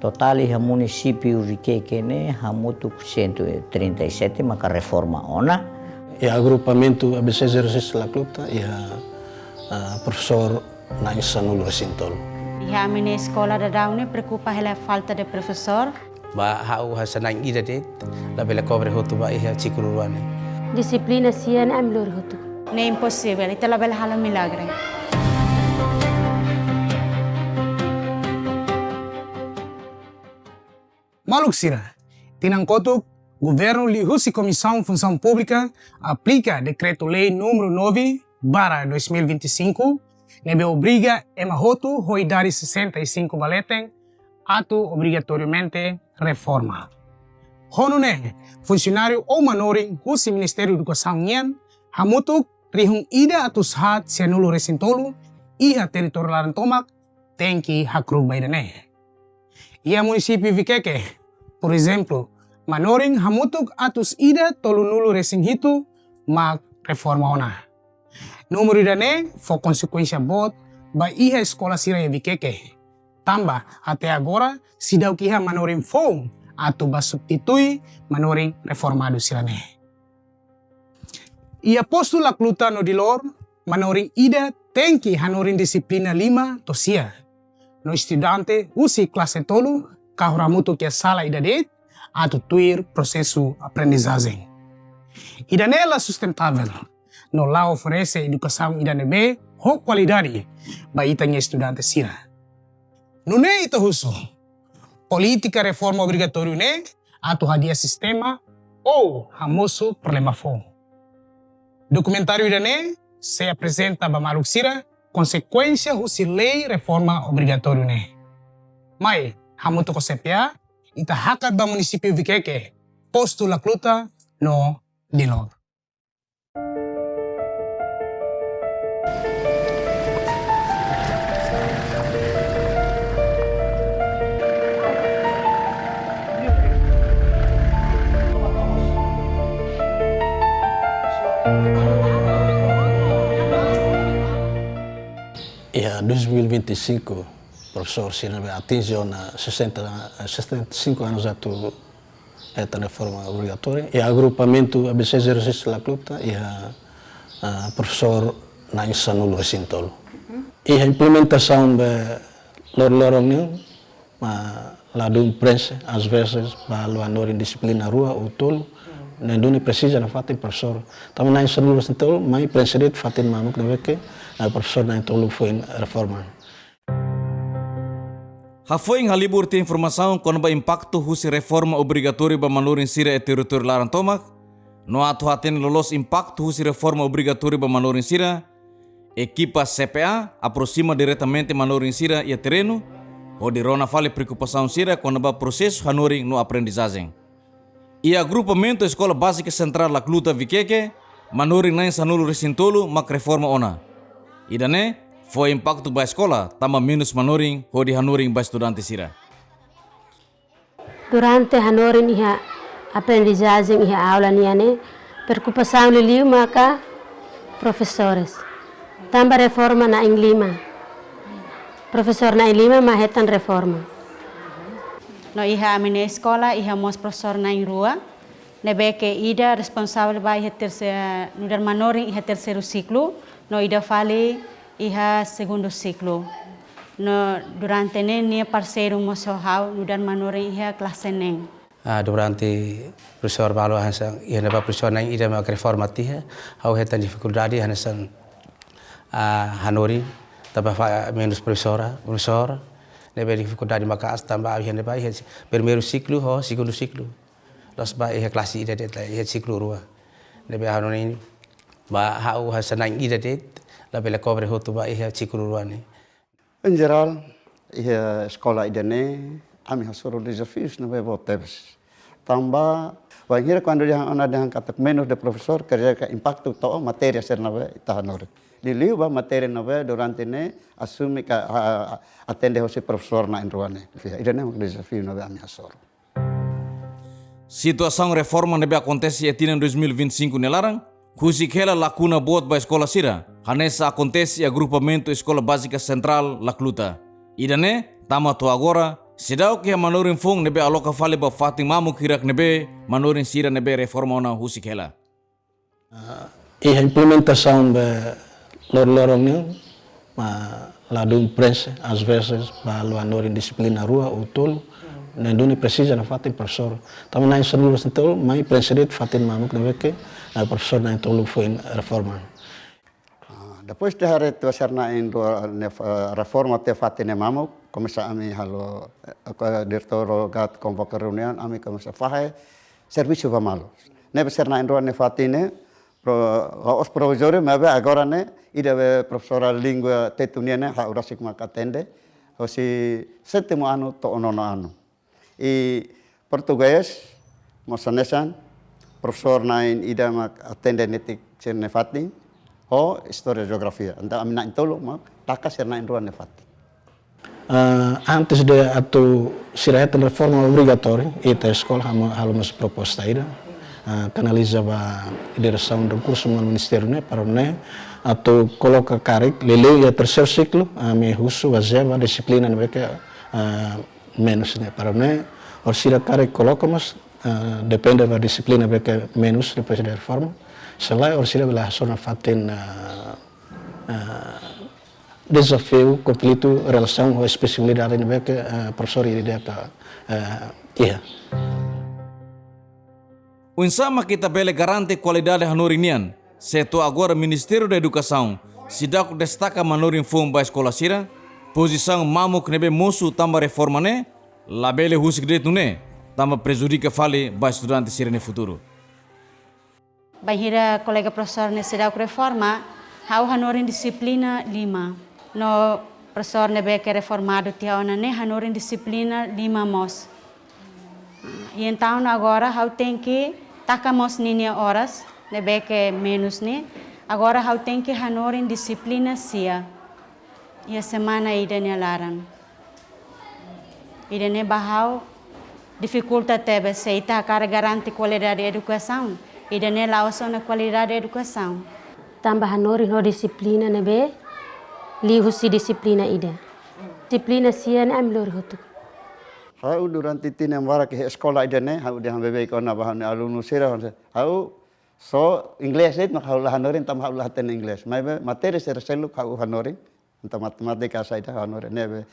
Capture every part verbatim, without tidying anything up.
Totál iha munisípiu Viqueque ne'e hamutuk cento e trinta e sete maka reforma ona. Iha agrupamentu A B C zero seis Lacluta iha, ah, profesór na'in sanulu-resin-tolu. Iha ami-nia eskola daudaun ne'e preokupa hela falta de profesór. Ba ha'u hanesan na'in ida de'it, labele kobre hotu ba iha sikulu rua ne'e. Dixiplina sia ne'e ami lori hotu. Ne'e imposivel, ita labele halo milagre. Maluk sira, tinan kotuk, governu liuhusi Komisaun Funsaun Públika aplika Dekretu-Lei númeru nove barra dois mil e vinte e cinco, ne'ebé obriga ema hotu ho idade sessenta e cinco ba leten atu obrigatoriamente reforma. Ho nune'e, funsionáriu ou manorin husi Ministériu Edukasaun nian, hamutuk rihun ida atus haat sianulu-resin-tolu iha territóriu laran tomak, tenke hakruuk ba ida-ne'e. Iha munisípiu Viqueque, por ezemplu, manorin hamutuk atus ida tolunulu-resin-hitu mak reforma ona. Númeru ida-ne'e fó konsekuénsia boot ba iha eskola sira iha Viqueque. Tanba até agora seidauk iha manorin foun atu ba substitui manorin reformadu sira-ne'e. Iha postu Lacluta no Dilor, manorin ida tenke hanorin dixiplina lima to'o sia. No estudante husi klase tolu kahur hamutuk iha sala ida de'it atu tuir prosesu aprendizajen. Ida-ne'e la sustentável, no la oferese edukasaun ida ne'ebé ho kualidade ba ita-nia estudante sira. Nune'e ita husu, polítika reforma obrigatóriu ne'e atu hadi'a sistema ou hamosu problema foun. Dokumentáriu ida-ne'e sei aprezenta ba maluk sira konsekuénsia husi lei reforma obrigatóriu ne'e. Mai, hamutuk ho C P A, ita hakat ba munisípiu Viqueque, postu Lacluta no Dilor. Iha dois mil e vinte e cinco, profesór sira ne'ebé atinje ona sessenta, sessenta e cinco anos atu hetan reforma obrigatória. Iha agrupamentu A B C zero seis Lacluta iha, ah, profesór na'in sanulu-resin-tolu. Iha implementasaun be loroloron nian, ma ladún prenxe, às vezes, ba halo hanorin dixiplina rua ou tolu, ne'e duni presiza nafatin profesór. Tanba na'in sanulu-resin-tolu, mai prenxe de'it fatin mamuk ne'ebé ke, ah, profesór na'in tolu foin reforma. Hafoin halibur tiha informasaun kona-ba impaktu husi reforma obrigatóriu ba manorin sira iha territóriu laran tomak, no atu hatene loloos impaktu husi reforma obrigatóriu ba manorin sira, ekipa C P A aproxima diretamente manorin sira iha terrenu, hodi rona fali preokupasaun sira kona-ba prosesu hanorin no aprendizajen. Iha agrupamentu Eskola Bázika Sentrál Lacluta Viqueque, manorin na'in sanulu-resin-tolu mak reforma ona. Ida-ne'e fó impaktu ba eskola, tanba menus manorin hodi hanorin ba estudante sira. Durante hanorin iha aprendizajen iha aula nian ne'e, preokupasaun liuliu maka profesores. Tanba reforma na'in lima. Profesór na'in lima mak hetan reforma. No iha ami-nia eskola iha mós profesór na'in rua, ne'ebé ke ida responsavel ba iha terse-, nu'udar manorin iha terseiru siklu, no ida fali iha segundu siklu. No durante ne'e nia parseiru mós ho ha'u nu'udar manorin iha klase neen. Ah, durante profesór balu hanesan, iha ne'ebá profesór na'in ida mak reforma tiha, ha'u hetan difikuldade hanesan, ah, hanorin, tanba fa-, menus profesora, profesór, ne'ebé difikuldade maka'as tanba iha ne'ebá iha primeiru siklu ho segundu siklu. Loos ba iha klase ida de'it la, iha siklu rua. Ne'ebé hanorin ba ha'u hanesan na'in ida de'it, labele kobre hotu ba iha siklu rua ne'e. Em jerál, iha eskola ida-ne'e, ami hasoru dezafius ne'ebé boot tebes. Tanba, wainhira kuandu dehan ona dehan katak menus de profesór, kerja ka impaktu to'o matéria sira ne'ebé ita hanorin. Liuliu ba matéria ne'ebé durante ne'e asume ka, a, a, atende hosi profesór na'in rua ne'e. Ida-ne'e mak dezafiu ne'ebé ami hasoru. Situasaun reforma ne'ebé akontese iha tinan dois mil e vinte e cinco nia laran, husik hela lakuna boot ba eskola sira, hanesan akontese iha agrupamentu Eskola Bázika Sentrál Lacluta. Ida-ne'e, tama to'o agora, Seidauk iha manorin foun ne'ebé aloka fali ba fatin mamuk hirak ne'ebé manorin sira ne'ebé reforma ona husik hela. Ah, iha implementasaun be loroloron nian, ah, ladún prenxe, às vezes, ba halo hanorin dixiplina rua ou tolu, ne'e duni presiza nafatin profesór. Tanba na'in sanulu-resin-tolu, mai prenxe de'it fatin mamuk ne'ebé ke, ah, profesór na'in-tolu foin reforma. Ah, depois de haree tiha sira na'in-rua ne'e, eh, reforma tiha fatin ne'e mamuk, komesa ami halo, eh, ke diretór GAT konvoka reuniaun, ami komesa fahe servisu ba malu. Ne'ebé sira na'in-rua ne'e fatin ne'e, pro-, la'ós provizóriu, maibé agora ne'e, ida be profesora língua Tetun nian ne'e, ha'u rasik mak atende, hosi sétimu anu to'o nonu anu. I portugés, mós hanesan, profesór na'in ida mak atende netik sira-ne'e fatin, ho istória jeografia. Entaun ami na'in-tolu mak taka sira na'in-rua ne'e fatin. Ah, antes de atu sira hetan reforma obrigatóriu, ita eskola halo, halo mós proposta ida, ah, kanaliza ba diresaun rekursu umanus ministériu ne'e, para ne'e atu koloka karik, liuliu iha terseiru siklu, ami husu bazeia ba dixiplina ne'ebé ke, ah, menus ne'e. Para ne'e, orsida karik koloka mós, ah, depende ba dixiplina ne'ebé ke menus depois de reforma. Se lae, orsida bele hasoru nafatin, ah, ah, dezafiu, konflitu, relasaun ho espesialidade ne'ebé ke, ah, profesór ida-idak, ah, iha. Oinsá mak ita bele garante kualidade hanorin nian, se to'o agora Ministériu da Edukasaun seidauk destaka manorin foun ba eskola sira, pozisaun mamuk ne'ebé mosu tanba reforma ne'e, labele husik de'it nune'e, tanba prejudika fali ba estudante sira-nia futuru. Bainhira kolega profesór ne'e seidauk reforma, ha'u hanorin dixiplina lima. No profesór ne'ebé ke reformadu tiha ona ne'e hanorin dixiplina lima mós. I entaun agora ha'u tenke taka mós ninia oras, ne'ebé ke menus ne'e. Agora ha'u tenke hanorin dixiplina sia iha semana ida nia laran. Ida-ne'e ba ha'u difikulta tebes se ita hakarak garante kualidade edukasaun. Ida-ne'e la'ós ona kualidade edukasaun. Tanba hanorin ho dixiplina ne'ebé liu husi dixiplina ida. Dixiplina sia ne'e ami lori hotu. Ha'u durante tinan barak iha eskola ida-ne'e, ha'u dehan beibeik ona ba ha'u-nia alunu sira, ha'u só inglés de'it mak ha'u la hanorin tanba ha'u la hatene inglés. Maibé matéria sira seluk ha'u hanorin. Entaun matemátika saida ha'u hanorin ne'ebé.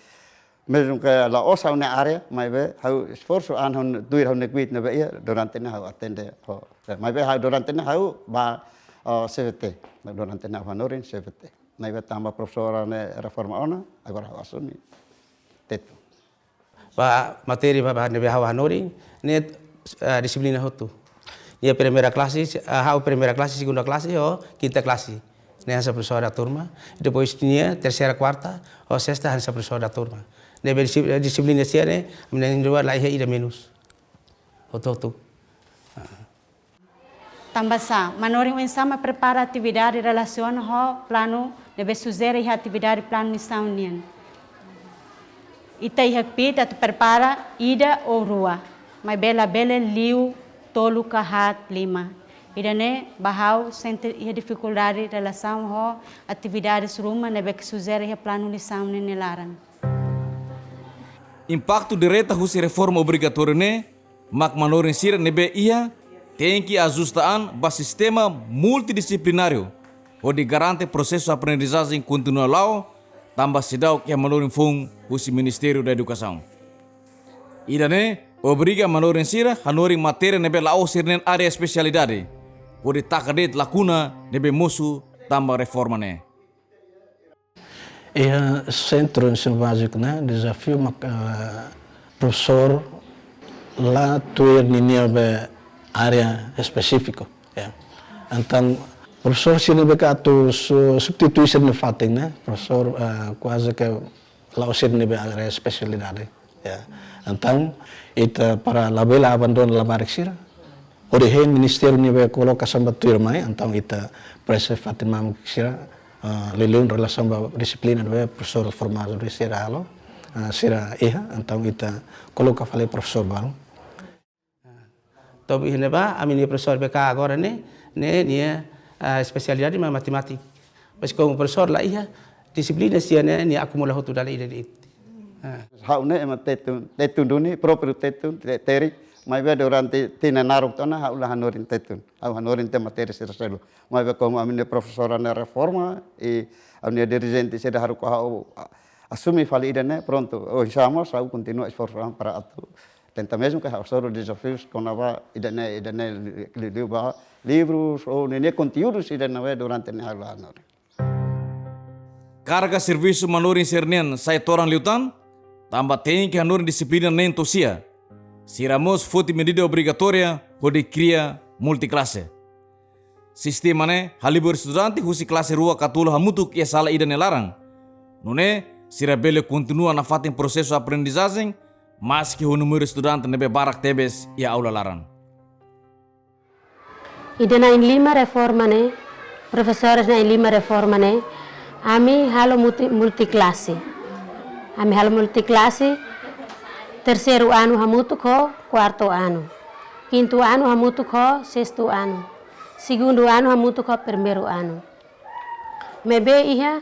Mezmu ke la'ós ha'u-nia área, maibé ha'u esforsu an ha'u tuir ha'u-nia kuit ne'ebé iha durante ne'e ha'u atende ho. Maibé ha'u durante ne'e ha'u ba, eh, C V T. Durante ne'e ha'u hanorin C V T. Maibé tanba profesora ne'e reforma ona, agora ha'u asumi Tetun. Ba matéria ba, ba ne'ebé ha'u hanorin, ne'e, eh, dixiplina hotu. Nia primeira klase, eh, ha'u primeira klase, segunda klase, ho kinta klase. Ne'e hanesan profesora da turma. Depois nia terseira, kuarta, ho sesta hanesan profesora da turma. Ne'ebé dixi-, dixiplina sia ne'e, ami na'in-rua la iha ida menus. Hotu-hotu. Ah. Tanba sá, manorin oinsá mak prepara atividade relasiona ho planu ne'ebé sujere iha atividade planu misaun nian. Ita iha kbiit atu prepara ida ou rua, maibé labele liu tolu ka haat lima. Ida-ne'e ba ha'u sente iha difikuldade relasaun ho atividades ruma ne'ebé ke sujere iha planu lisaun ne'e nia laran. Impaktu direta husi reforma obrigatóriu ne'e mak manorin sira ne'ebé iha tenke ajusta an ba sistema multidisiplináriu, hodi garante prosesu aprendizajen kontinua la'o, tanba seidauk iha manorin foun husi Ministériu da Edukasaun. Ida-ne'e obriga manorin sira hanorin matéria ne'ebé la'ós sira-nia área espesialidade, hodi taka de'it lakuna ne'ebé mosu tanba reforma ne'e. Iha Sentru Ensinu Báziku ne'e, dezafiu mak, eh, profesór la tuir ninia be área espesífiku, ya. Entaun, profesór sira ne'ebé ke atu su-, substitui sira-nia fatin ne'e, profesór, eh, kuaze ke la'ós sira-nia be área espesialidade. Ya. Entaun, ita para labele abandona labarik sira. Hodi hein ministériu ne'ebé koloka samba tuir mai, entaun ita presiza fatin mamuk sira, ah, liuliu relasaun ba dixiplina ne'ebé profesór formadu de'it sira halo, ah, sira iha, entaun ita koloka fali profesór balu. To'o iha ne'ebá, ami-nia profesór B K agora ne'e, ne'e nia, ah, espesialidade mak matemátika. Mas komu profesór la iha, dixiplina sia ne'e, nia akumula hotu dala ida de'it. Ha'u ne'e ema Tetun, Tetun duni, própriu Tetun, Te-, Terik, maibé durante tinan naruk tiha ona ha'u la hanorin Tetun. Ha'u hanorin tiha matéria sira seluk. Maibé komu ami-nia profesora ne'e reforma, i ami-nia dirijente sira haruka ha'u a-, asume fali ida-ne'e, prontu. Oinsá mós ha'u kontinua esforsu an para atu tenta mezmu ke ha'u hasoru dezafiu kona-ba ida-ne'e, ida-ne'e li-, li-, liu ba livrus, ou ninia konteúdu sira ne'ebé durante ne'e ha'u la hanorin. Karga servisu manorin sira-nian sai todan liután, tanba tenke hanorin dixiplina neen to'o sia. Sira mós foti medida obrigatória hodi kria multiklase. Sistema ne'e halibur estudante husi klase rua ka tolu hamutuk iha sala ida nia laran. Nune'e, sira bele kontinua nafatin prosesu aprendizajen, maski ho númeru estudante ne'ebé barak tebes iha aula laran. Ida na'in lima reforma ne'e, profesores na'in lima reforma ne'e, ami halo multi-, multiklase. Ami halo multiklase, terseiru anu hamutuk ho kuartu anu. Kintu anu hamutuk ho sestu anu. Segundu anu hamutuk ho primeiru anu. Maibé iha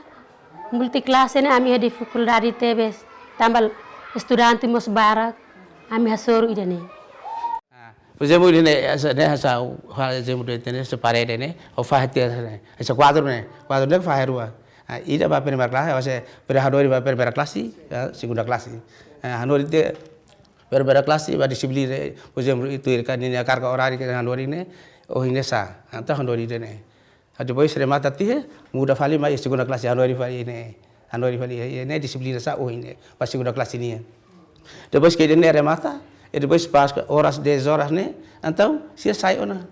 multiklase ne'e ami iha difikuldade tebes, tanba estudante mós barak, ami hasoru ida-ne'e. Ah, por ezemplu, ne'e, esa, ne'e, esa, ha'u, ha'u ezemplu de'it ne'e, esa parede ne'e, ha'u fahe tiha ne'e, esa kuadru ne'e, kuadru ne'e fahe rua. Ah, ida ba primeira klase, ou seja, para hanorin ba primeira klase, ya, segunda klase. Ah, hanorin tiha primeira klase ba dixiplina, por ezemplu, tuir ka ninia karga orária ke hanorin ne'e, ohin ne'e sá, entaun hanorin tiha ne'e. Ah, depois remata tiha, muda fali mai segunda klase, hanorin fali ne'e. Hanorin fali ne'e dixiplina sá ohin ne'e, ba segunda klase nian. Depois ke ida-ne'e remata, e depois pas oras, dez horas ne'e, entaun sira sai ona.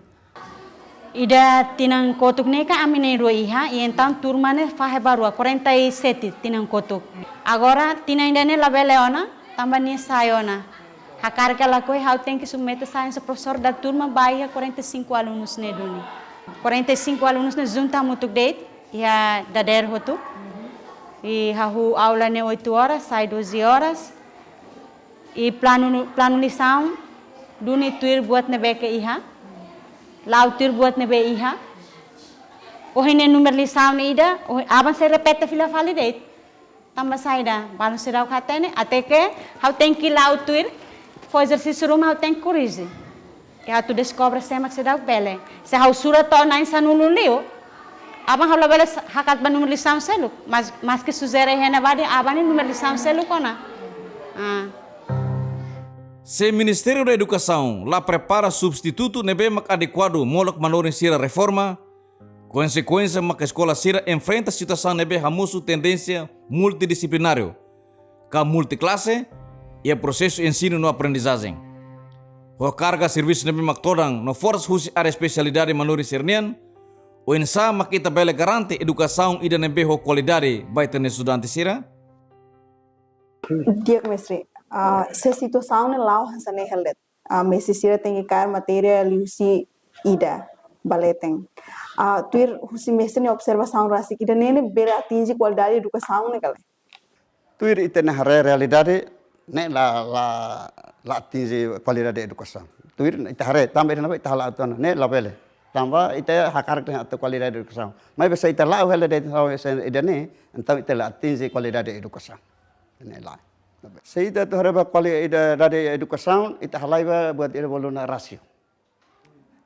Ida tinan kotuk ne'e ka ami na'in rua iha, i entaun turma ne'e fahe ba rua, quarenta e sete tinan kotuk. Agora, tinan ida-ne'e labele ona, tanba nia sai ona. Hakarak ka lakohi ha'u tenke submete sai hanesan profesór da turma ba iha quarenta e cinco alunus ne'e duni. Quarenta e cinco alunus ne'e junta hamutuk de'it, iha dadeer hotu. I hahú aula ne'e oito horas, sai doze horas. I planu, planu lisaun duni tuir buat ne'ebé ke iha. La'o tuir buat ne'ebé iha. Ohin ne'e númeru lisaun ne'e ida, ohin, aban sei repete fila fali de'it. Tanba saida, balu seidauk hatene, até ke ha'u tenke la'o tuir, fó ezersísiu ruma ha'u tenke korrije. I atu deskobre sé mak seidauk bele. Se ha'u sura to'o na'in sanulu liu, aban ha'u labele sa-, hakat ba númeru lisaun seluk, mas, maski sujere iha ne'ebá de'it, aban ne'e númeru lisaun seluk ona. Ah. Se Ministériu da Edukasaun la prepara substitutu ne'ebé mak adekuadu molok manorin sira reforma, konsekuénsia maka eskola sira enfrenta situasaun ne'ebé hamosu tendénsia multidixiplináriu, ka multiklase, iha prosesu ensinu no aprendizajen. Ho karga servisu ne'ebé mak todan no forsa husi área espesialidade manorin sira-nian, oinsá mak ita bele garante edukasaun ida ne'ebé ho kualidade ba ita-nia estudante sira? Di'ak, mestre, ah, se situasaun ne'e la'o hanesan ne'e hela de'it. Ah, mestre sira tenke kaer matéria liuhusi ida ba leten. Ah, tuir husi mestre nia observasaun rasik, ida-ne'e ne'e bele atinje kualidade edukasaun ne'e ka lae? Tuir ita-nia haree realidade ne'e la, la, la atinje kualidade edukasaun. Tuir ita haree, tanba ida-ne'ebé ita hala'o tiha ona, ne'e labele. Tanba ita hakarak dehan atu kualidade edukasaun. Maibé se ita la'o hela de'it hanesan ida-ne'e, entaun ita la atinje kualidade edukasaun. Ne'e lae. Se ita atu haree ba kualidade edukasaun, ita halai ba buat ida bolu ona rasio.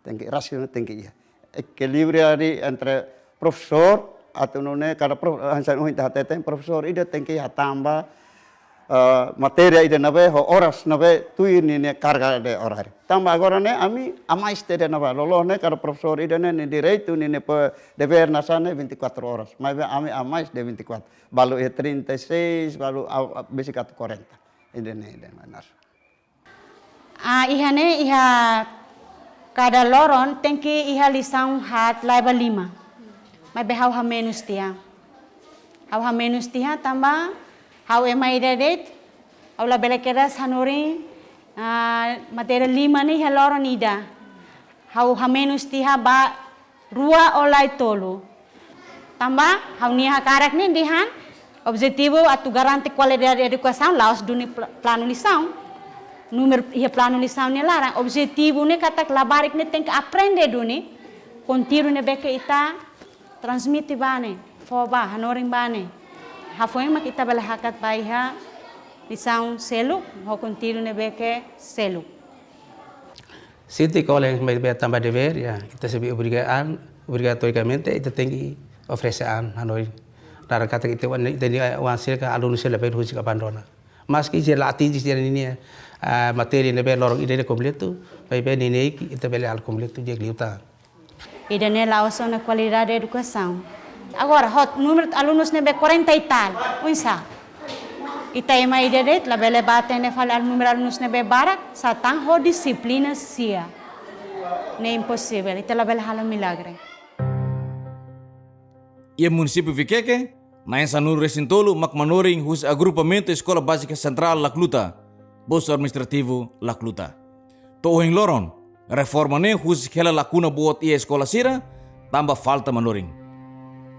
Tenke rasio, tenke iha ekilíbriu entre profesór, atu nune'e kada prof-, hanesan ohin ita hateten, profesór ida tenke hatán ba, eh, matéria ida ne'ebé, ho oras ne'ebé, tuir ninia karga de oráriu. Tanba agora ne'e, ami, a mais te de ne'ebá, loloos ne'e, kada profesór ida ne'e, nia direitu, ninia pe-, devér hanesan ne'e vinte e quatro horas. Maibé ami a mais de vinte e quatro. Balu iha trinta e seis, balu a, a, besik atu quarenta. Ida-ne'e, ida-ne'e, manas. Ah, iha ne'e, iha kada loron tenke iha lisaun haat laiha ba lima. Maibé ha'u hamenus tiha. Ha'u hamenus tiha tanba ha'u ema ida de'it, ha'u labele kedas hanorin, ah, matéria lima ne'e iha loron ida. Ha'u hamenus tiha ba rua ou laiha tolu. Tanba, ha'u-nia hakarak ne'e dehan, objetivu atu garante kualidade edukasaun, la'ós duni pla-, planu lisaun. Númeru iha planu lisaun nia laran, objetivu ne'e katak labarik ne'e tenke aprende duni, konteúdu ne'ebé ke ita transmite ba ne'e, fó ba, hanorin ba ne'e. Hafoin mak ita bele hakat ba iha Lisaun seluk, ho konteúdu ne'ebé ke seluk. Sente kole maibé tanba devér, ya, ita sei obriga an, obrigatoriamente ita tenke oferese an hanoin. Laran katak ita-nia, ita-nia oan sira ka alunu sira labele husik abandona. Maski sira la atinje sira-nia, ah, matéria ne'ebé loron ida kompletu, maibé neineik ita bele halo kompletu di'ak liután. Ida-ne'e la'ós ona kualidade edukasaun. Agora, ho númeru alunus ne'ebé quarenta e tal, oinsá? Ita ema ida de'it, labele bá hatene fali númeru alunus ne'ebé barak, sá tan ho dixiplina sira. Ne'e imposivel, ita labele halo milagre. Iha munisípiu Viqueque, na'in sanulu-resin-tolu mak manorin husi Agrupamentu Eskola Bázika Sentrál Lacluta, Postu Administrativu Lacluta. To'o ohin loron, reforma ne'e husik hela lakuna boot iha eskola sira, tanba falta manorin.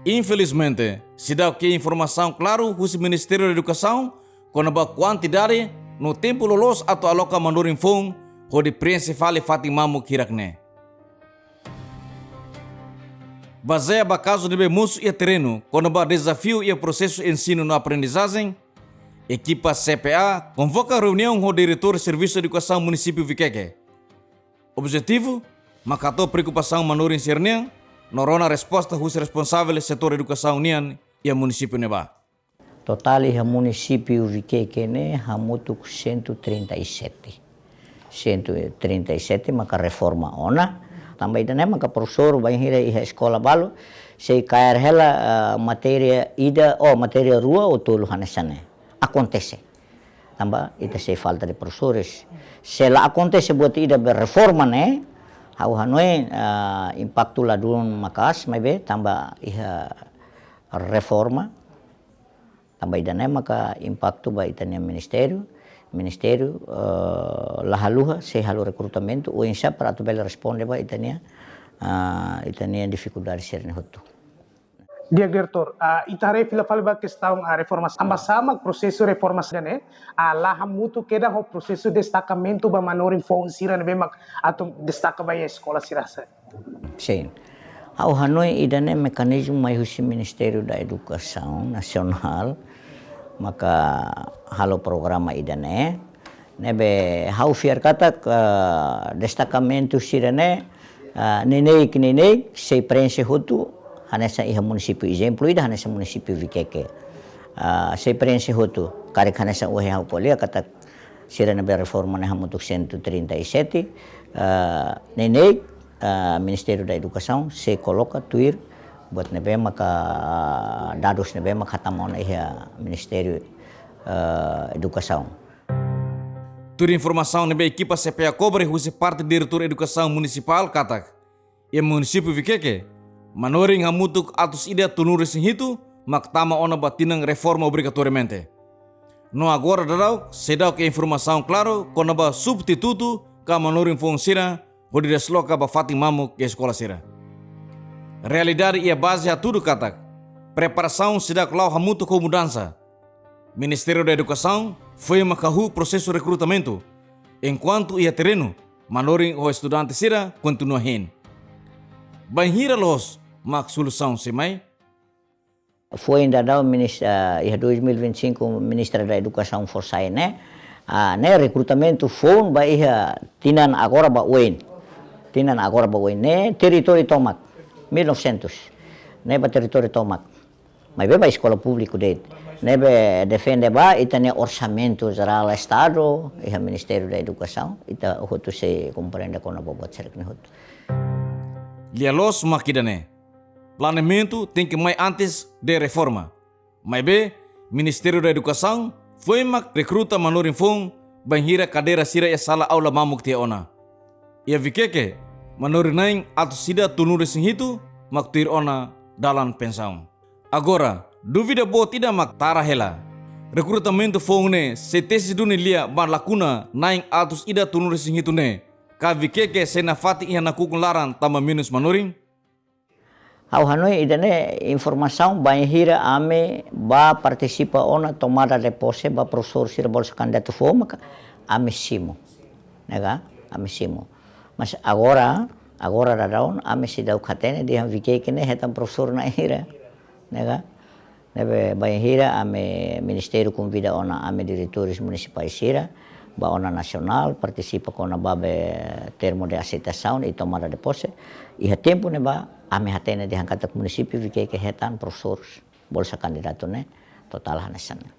Infelizmente, seidauk iha informasaun klaru husi Ministériu Edukasaun kona-ba kuantidade no tempu loloos atu aloka manorin foun hodi preenxe fali fatin mamuk hirak-ne'e. Bazeia ba kazu ne'ebé mosu iha terrenu kona-ba dezafiu iha prosesu ensinu no aprendizajen, ekipa C P A konvoka reuniaun ho Diretór Servisu Edukasaun Munisípiu Viqueque. Objetivu mak hato'o preokupasaun manorin sira-nian no rona resposta husi responsavel setór edukasaun nian iha munisípiu ne'ebá. Totál iha munisípiu Viqueque ne'e hamutuk cento e trinta e sete. Cento e trinta e sete maka reforma ona. Tanba ida-ne'e maka profesór bainhira iha eskola balu sei kaer hela, ah, matéria ida, ou matéria rua ou tolu hanesan ne'e. Akontese. Tanba ita sei falta de profesores. Se la akontese buat ida be reforma ne'e, ha'u hanoin, ah, impaktu ladún maka'as maibé tanba iha reforma. Tanba ida-ne'e maka impaktu ba ita-nia ministériu, ministériu, eh, la haluha sei halo rekrutamentu oinsá para atu bele responde ba ita-nia, ah, ita-nia difikuldade sira-ne'e hotu. Diretór, ah, ita haree fila fali ba kestaun, ah, reforma. Tanba sá mak prosesu reforma sira-ne'e, ah, la hamutuk kedas ho prosesu destakamentu ba manorin foun sira ne'ebé mak atu destaka ba iha eskola sira-ne'e. Sin. Ha'u hanoin ida-ne'e mekanizmu mai husi Ministériu da Edukasaun Nasionál maka halo programa ida-ne'e. Ne'ebé ha'u fiar katak, eh, destakamentu sira-ne'e, eh, neineik, neineik sei preenxe hotu, hanesan iha munisípiu, ezemplu ida hanesan munisípiu Viqueque. Eh, sei preenxe hotu, karik hanesan ohin ha'u ko'alia katak sira ne'ebé reforma ne'e hamutuk cento e trinta e sete, eh, neineik, eh, Ministériu da Edukasaun sei koloka tuir buat ne'ebé maka, dadus ne'ebé maka hatama ona iha Ministériu, eh, Edukasaun. Tuir informasaun ne'ebé ekipa C P A kobre husi parte Diretór Edukasaun Munisipál katak, iha munisípiu Viqueque, manorin hamutuk atus ida tolunulu-resin-hitu mak tama ona ba tinan reforma obrigatoriamente. No agora daudaun seidauk iha informasaun klaru kona-ba substitutu ka manorin foun sira hodi desloka ba fatin mamuk iha eskola sira. Realidade iha baze hatudu katak preparasaun seidauk la'o hamutuk ho mudansa. Ministériu da Edukasaun foin mak hahú prosesu rekrutamentu, enkuantu iha terrenu manorin ho estudante sira kontinua hein. Bainhira loos mak solusaun sei mai? Foin daudaun minis-, ah, iha dois mil e vinte e cinco Ministra da Edukasaun fó sai ne'e, ah, ne'e rekrutamentu foun ba iha tinan agora ba oin. Tinan agora ba oin ne'e territóriu tomak, mil e novecentos. Ne'e ba territóriu tomak. Maibé ba eskola públiku de'it. Ne'ebé defende ba ita-nia orsamentu jerál Estadu, iha Ministériu da Edukasaun, ita hotu sei komprende kona-ba buat sira-ne'e hotu. Lia loos mak ida-ne'e. Planeamentu tenke mai antes de reforma. Maibé, Ministériu da Edukasaun foin mak rekruta manorin foun bainhira kadeira sira iha sala aula mamuk tiha ona. Iha Viqueque, manorin na'in atus ida tolunulu-resin-hitu mak tuir ona dalan pensaun. Agora, dúvida boot ida mak tara hela. Rekrutamentu foun ne'e sei tesi duni lia ba lakuna na'in atus ida tolunulu-resin-hitu ne'e, ka Viqueque sei nafatin iha nakukun laran tanba menus manorin? Ha'u hanoin ida-ne'e informasaun bainhira ami bá partisipa ona tomada de pose ba profesór sira balu kandidatu foun maka ami simu. Ne'e ka? Ami simu. Mas agora, agora daudaun ami seidauk hatene dehan Viqueque ne'e hetan profesór na'in hira. Ne'e ka? Ne'ebé bainhira ami ministériu konvida ona ami diretores munisipais sira ba ona nasionál, partisipa kona-ba be termo de aseitasaun i tomada de pose. Iha tempu ne'ebá ami hatene dehan katak munisípiu Viqueque hetan profesór bolsa kandidatu ne'e totál hanesan ne'e.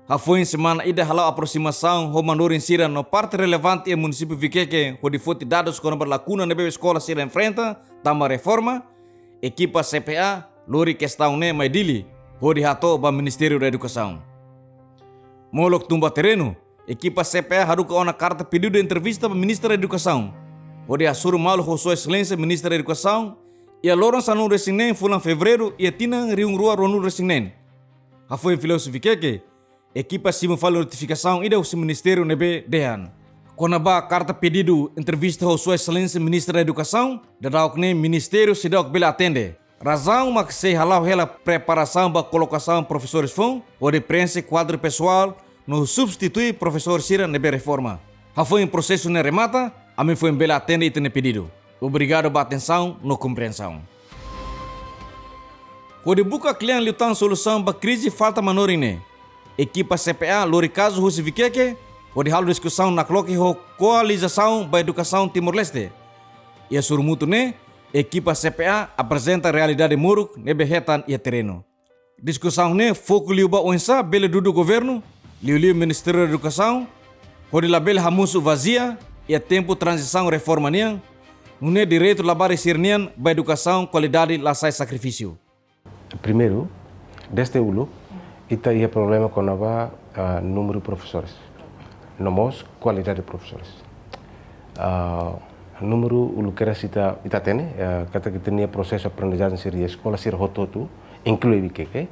Hafoin semana ida hala'o aprosimasaun ho manorin sira no parte relevante iha munisípiu Viqueque hodi foti dadus kona-ba lakuna ne'ebé eskola sira enfrenta tanba reforma, ekipa C P A lori kestaun ne'e mai Dili hodi hato'o ba Ministériu da Edukasaun. Molok tun ba terrenu, ekipa C P A haruka ona karta pedidu entrevista ba Ministra Edukasaun, hodi hasoru malu ho Sua Exelénsia Ministra Edukasaun iha loron sanulu-resin-neen fulan Fevereiru iha tinan rihun rua ruanulu-resin-neen. Hafoin fila husi Viqueque, ekipa simu fali notifikasaun ida husi ministériu ne'ebé dehan kona-ba karta pedidu entrevista ho Sua Exelénsia Ministra Edukasaun, daudaun ne'e ministériu seidauk bele atende. Razaun mak sei hala'o hela preparasaun ba kolokasaun profesores foun hodi preenxe kuadru pesoál no substitui profesór sira ne'ebé reforma. Hafoin prosesu ne'e remata, ami foin bele atende ita-nia pedidu. Obrigadu ba atensaun no komprensaun. Hodi buka kle'an liután solusaun ba krize falta manorin ne'e, ekipa C P A lori kazu husi Viqueque hodi halo diskusaun nakloke ho Koalizasaun ba Edukasaun Timor-Leste. Iha sorumutu ne'e, ekipa C P A aprezenta realidade moruk ne'ebé hetan iha terrenu. Diskusaun ne'e foku liu ba oinsá bele dudu governu, liuliu Ministériu Edukasaun, hodi labele hamosu vazia iha tempu tranzisaun reforma nian, nune'e direitu labarik sira-nian ba edukasaun kualidade la sai sakrifísiu. Primeiru, dezde uluk, ita iha problema kona-ba, ah, númeru profesores. No mós kualidade profesores. Ah, númeru uluk kedas ita, ita hatene, ah, katak ita-nia prosesu aprendizajen sira iha eskola sira hotu-hotu, inklui Viqueque,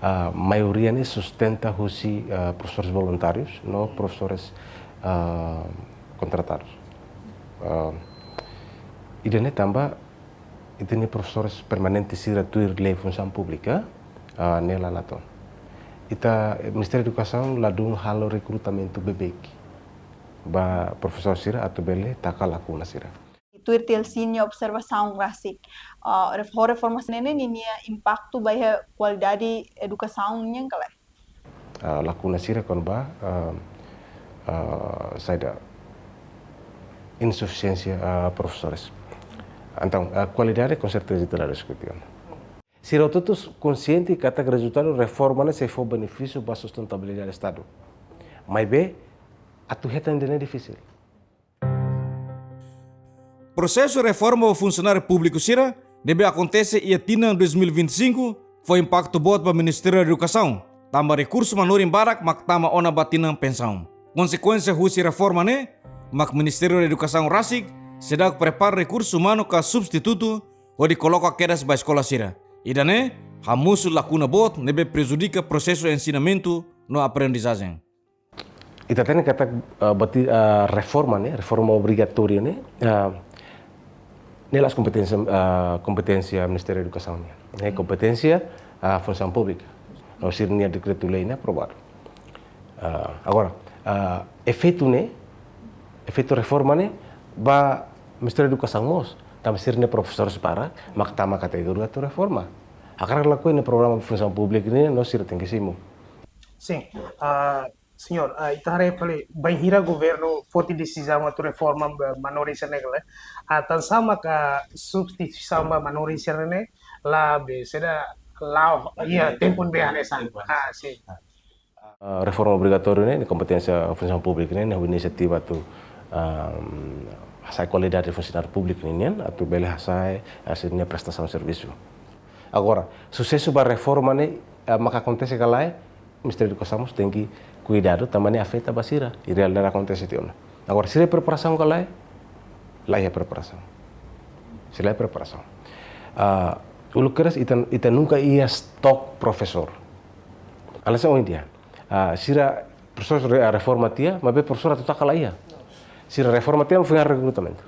ah, maioria ne'e sustenta husi, ah, profesores voluntárius, no profesores, ah, kontratadus. Ah, ida-ne'e tanba ita-nia profesores permanente sira tuir lei funsaun públika, ah, ne'e la natoon. Ita, eh, Ministériu Edukasaun ladún halo rekrutamentu beibeik ba profesór sira atu bele taka lakuna sira. Tuir T L C nia observasaun rasik, ah, ref-, ho reforma sira-ne'e ninia impaktu ba iha kualidade edukasaun nian ka lae? Ah, lakuna sira kona-ba, ah, ah, saida, insufisiénsia, ah, profesores. Entaun, ah, kualidade, com certeza, ita la diskute ona. Sira hotu-hotu konsiente katak rezultadu reforma ne'e sei fó benefísiu ba sustentabilidade Estadu. Maibé, atu hetan ida-ne'e difisil. Prosesu reforma ba funsionáriu públiku sira ne'ebé akontese iha tinan dois mil e vinte e cinco fó impaktu boot ba Ministériu Edukasaun, tanba rekursu manorin barak mak tama ona ba tinan pensaun. Konsekuénsia husi reforma ne'e mak Ministériu Edukasaun rasik seidauk prepara rekursu umanu ka substitutu hodi koloka kedas ba eskola sira. Ida-ne'e hamosu lakuna boot ne'ebé prejudika prosesu ensinamentu no aprendizajen. Ita hatene katak, ah, bati, ah, reforma ne'e, reforma obrigatória ne'e, ah, ne'e la'ós kompeténsia, ah, kompeténsia Ministériu Edukasaun nian. Ne'e kompeténsia, ah, Funsaun Públika. No sira-nia dekretu-lei ne'e aprovadu. Ah, agora, ah, efeitu ne'e, efeitu reforma ne'e ba Ministériu Edukasaun mós, tanba sira-nia profesores barak mak tama kategoria atu reforma. Hakarak ka lakohi ne'e programa Funsaun Públika ne'e no sira tenke simu. Sin, ah, señór, ah, ita haree fali bainhira governu foti desizaun atu reforma ba manorin sira-ne'e ka lae. Ah, tansá maka substituisaun ba manorin sira-ne'e la be, saida, la'o iha tempu ne'ebé hanesan. Ah, sin. Ah, reforma obrigatóriu ne'e, ne'e kompeténsia Funsaun Públika ne'e, ne'e inisiativa atu, ah, hasa'e kualidade funsionáriu públiku nian, atu bele hasa'e, ah, sira-nia prestasaun servisu. Agora, susesu ba reforma ne'e, ah, maka akontese ka lae, Ministériu Edukasaun mós tenke kuidadu, tanba ne'e afeta ba sira, i realidade akontese tiha ona. Agora, sira iha preparasaun ka lae, la iha preparasaun. Sira la iha preparasaun. Ah, uluk kedas ita, ita nunka iha stok profesór. Hanesan ohin dehan. Ah, sira profesór re-, reforma tiha, maibé profesór atu taka la iha. Sira reforma tiha, foin halo rekrutamentu.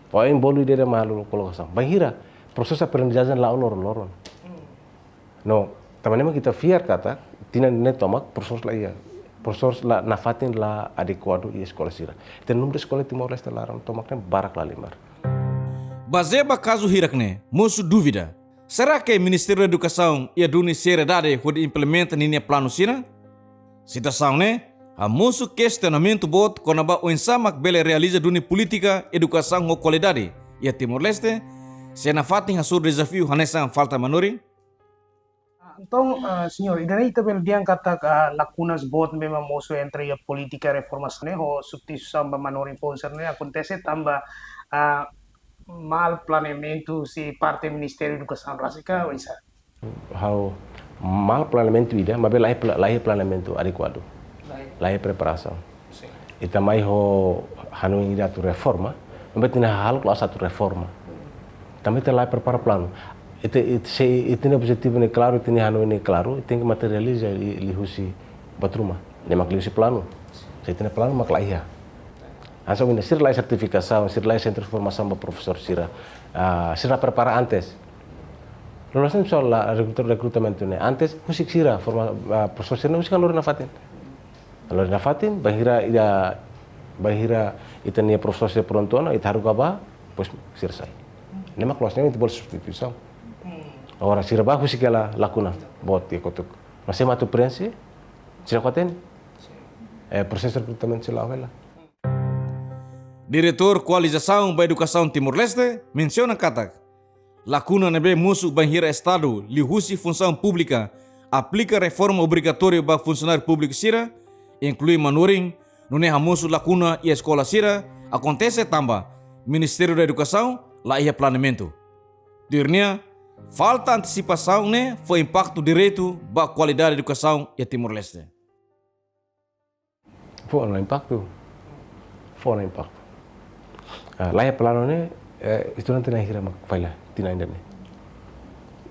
Foin bolu ida-idak mai halo kolokasaun. Bainhira, prosesu aprendizajen la'o loron-loron. No, tanba ne'e mak ita fiar katak, tinan ne'e tomak, profesór la iha. Profesór la, nafatin la adekuadu iha eskola sira. Ita-nia númeru eskola Timor-Leste laran tomak ne'e barak la halimar. Bazeia ba kazu hirak ne'e, mosu dúvida. Será ke Ministériu Edukasaun iha duni seriedade hodi implementa ninia planu sira? Situasaun ne'e hamosu kestionamentu boot kona-ba oinsá mak bele realiza duni polítika edukasaun ho kualidade iha Timor-Leste, se nafatin hasoru dezafiu hanesan falta manorin? Ah, entaun, ah, señór, ida-ne'e ita bele dehan katak, ah, lakunas boot ne'ebé mak mosu entre iha polítika reformasaun ne'e ho substituisaun ba manorin foun sira-ne'e akontese tanba, ah, mal planeamentu husi parte Ministériu Edukasaun rasik ka oinsá? Ha'u, mal planeamentu ida, maibé laiha pla-, laiha planeamentu adekuadu. Laiha. Laiha preparasaun. Sin. Ita mai ho hanoin ida atu reforma, maibé ita-nia hahalok la'ós atu reforma. Tanba ita la prepara planu. Ita, ita, se ita-nia objetivu ne'e klaru, ita-nia hanoin ne'e klaru, ita tenke materializa li-, liuhusi buat ruma. Ne'e mak liuhusi planu. Se ita-nia planu mak laiha. Hanesan ohin dehan, sira laiha sertifikasaun, sira laiha sentru formasaun ba profesór sira. Ah, sira prepara antes. Loloos ne'e soal la rekruta-, rekrutamentu ne'e. Antes, husik sira, forma-, ah, profesór sira ne'e husik hanorin nafatin. Hanorin nafatin, bainhira ida, bainhira ita-nia profesór sira prontu ona, ita haruka bá, depois sira sai. Ne'e mak loloos ne'e ita bolu substituisaun. Agora, sira bá husik hela lakuna boot iha kotuk. Mas sé mak atu prenxe, sira ko'alia. Eh, prosesu rekrutamentu sei la'o hela. Diretór Koalizasaun ba Edukasaun Timor-Leste mensiona katak, lakuna ne'ebé mosu bainhira Estadu liuhusi Funsaun Públika aplika reforma obrigatóriu ba funsionáriu públiku sira, inklui manorin, nune'e hamosu lakuna iha eskola sira, akontese tanba Ministériu da Edukasaun laiha planeamentu. Tuir nia, falta antisipasaun ne'e fó impaktu diretu ba kualidade edukasaun iha Timor-Leste. Fó ona impaktu. Fó ona impaktu. Ah, laiha planu ne'e, eh, estudante na'in hira mak falla tinan ida-ne'e.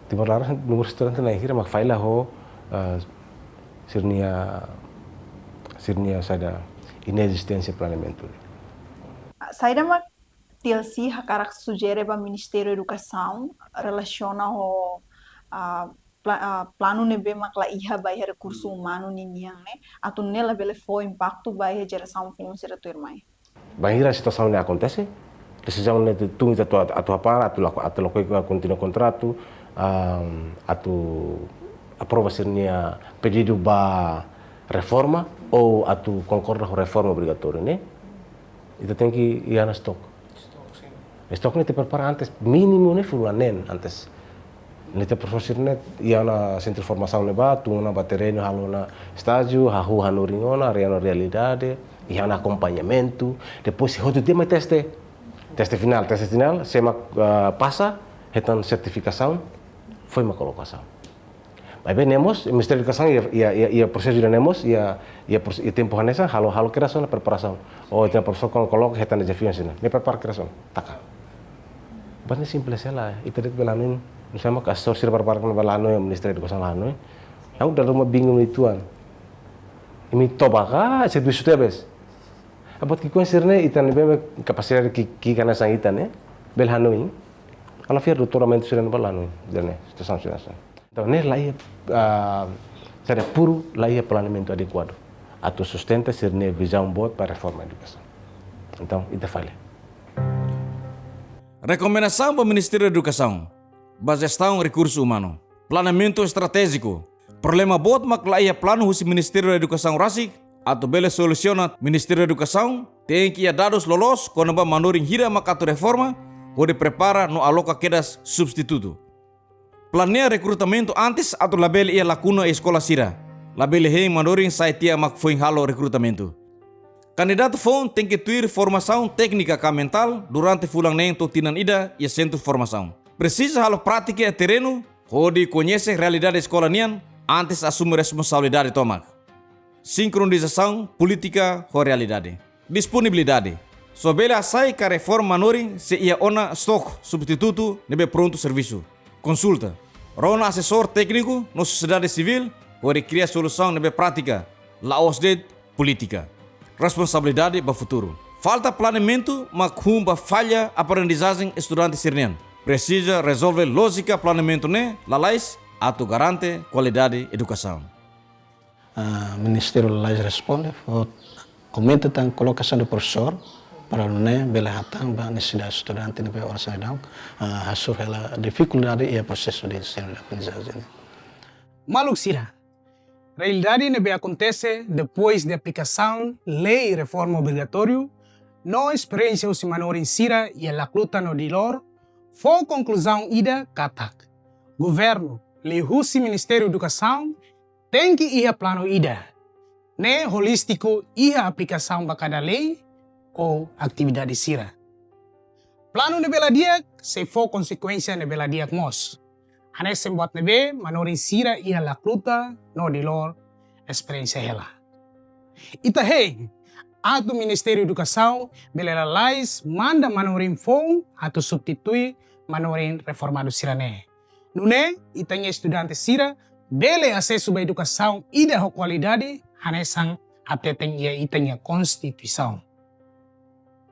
Timor laran, númeru estudante na'in hira mak falla ho, ah, sira-nia, sira-nia saida, inezisténsia planeamentu. Saida mak T L C hakarak sujere ba Ministériu Edukasaun relasiona ho, ah, pla-, ah, planu ne'ebé mak laiha ba iha rekursu umanu ninian ne'e, atu nune'e labele fó impaktu ba iha jerasaun foun sira tuirmai. Bainhira situasaun ne'e akontese, desizaun ne'e tun ita atu, atu hapara, atu laku-, atu lakohi kontinua kontratu, am, atu aprova sira-nia pedidu ba reforma, ou atu konkorda ho reforma obrigatóriu ne'e, ita tenke iha ona stok. Stok, sin. Stok ne'e ita prepara antes, mínimu ne'e fulan neen antes. Ne'e ita profesór sira-ne'e iha ona sentru formasaun ne'ebá, tun ona ba terrenu, halo ona estájiu, hahú hanorin ona, haree ona realidade, iha ona akompañamentu, depois hotu tiha mai teste. Teste finál, teste finál, sé mak, ah, pasa, hetan sertifikasaun, foin mak kolokasaun. Maibé ne'e mós, Ministériu Edukasaun iha, iha, iha, iha prosesu ida-ne'e mós, iha, iha prose-, iha tempu hanesan, halo, halo kedas ona preparasaun. Oh, ita profesór kuandu koloka hetan dezafiu sira-ne'e. Ne'e prepara kedas ona, taka. Buat ne'e simples hela, ita de'it bele hanoin, misalnya ka asesór sira barak-barak bele hanoin, Ministériu Edukasaun la hanoin. Ha'u dala ruma bingung uitoan. Imi toba ka, servisu tebes. Buat ki'ikoan sira-ne'e, ita ne'ebé kapasidade ki-, ki'ik hanesan ita ne'e, bele hanoin. Ha'u la fiar doutoramentu sira-ne'e bele hanoin, ida-ne'e, situasaun sira-ne'e. Entaun, ne'e laiha, ah, saida, puru laiha planeamentu adekuadu atu sustenta sira-nia vizaun boot ba reforma edukasaun. Entaun, ita falla. Rekomendasaun ba Ministériu Edukasaun, ba jestaun rekursu umanu, planeamentu estratéjiku. Problema boot mak laiha planu husi Ministériu Edukasaun rasik, atu bele solusiona, Ministériu Edukasaun tenke iha dadus loloos kona-ba manorin hira mak atu reforma, hodi prepara no aloka kedas substitutu. Planeia rekrutamentu antes atu labele iha lakuna iha eskola sira. Labele hein manorin sai tiha mak foin halo rekrutamentu. Kandidatu foun tenke tuir formasaun téknika ka mentál durante fulan neen to'o tinan ida iha sentru formasaun. Presiza halo prátika iha terrenu, hodi koñese realidade eskola nian antes asume responsabilidade tomak. Sinkronizasaun polítika ho realidade. Disponibilidade. Só bele hasai ka reforma manorin se iha ona stok substitutu ne'ebé prontu servisu. Konsulta. Rona asesór tékniku no sosiedade sivíl hodi kria solusaun ne'ebé prátika, la'ós de'it polítika. Responsabilidade ba futuru. Falta planeamentu mak hun ba falla aprendizajen estudante sira-nian. Presiza rezolve lójika planeamentu ne'e lalais atu garante kualidade edukasaun. Ah, Ministériu lalais responde, fó aumenta tan kolokasaun de profesór, Para nune'e bele hatán ba nesesidade estudante ne'ebé oras ne'e daudaun, ah, hasoru hela difikuldade iha prosesu de ensinu-aprendizajen. Maluk sira, realidade ne'ebé akontese depois de aplikasaun lei reforma obrigatóriu no esperiénsia husi manorin sira iha Lacluta no Dili, fó konkluzaun ida katak governu, liuhusi Ministériu Edukasaun, tenke iha planu ida ne'e holístiku iha aplikasaun ba kada lei ou atividade sira. Planu ne'ebé la di'ak sei fó konsekuénsia ne'ebé la di'ak mós, hanesan buat ne'ebé manorin sira iha Lacluta no Dili esperiénsia hela. Ita hein atu Ministériu Edukasaun bele lalais manda manorin foun atu substitui manorin reformadu sira-ne'e. Nune'e, ita-nia estudante sira bele asesu ba edukasaun ida ho kualidade, hanesan hateten iha ita-nia Konstituisaun.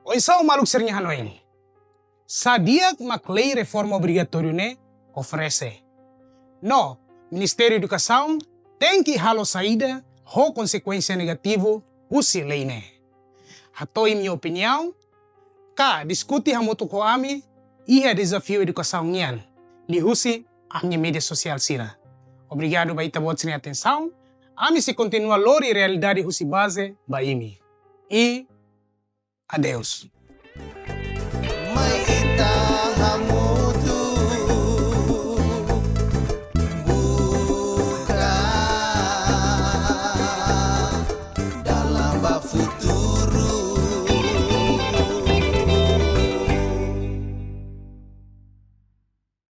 Oinsá maluk sira-nia hanoin? Sá di'ak mak lei reforma obrigatóriu ne'e oferese? No Ministériu Edukasaun tenke halo saida ho konsekuénsia negativu husi lei ne'e? Hato'o imi-nia opiniaun ka diskute hamutuk ho ami iha Dezafiu Edukasaun nian, liuhusi ami-nia média sosiál sira. Obrigadu ba ita-boot sira-nia atensaun. Ami sei kontinua lori realidade husi baze ba imi. I adeus. Mai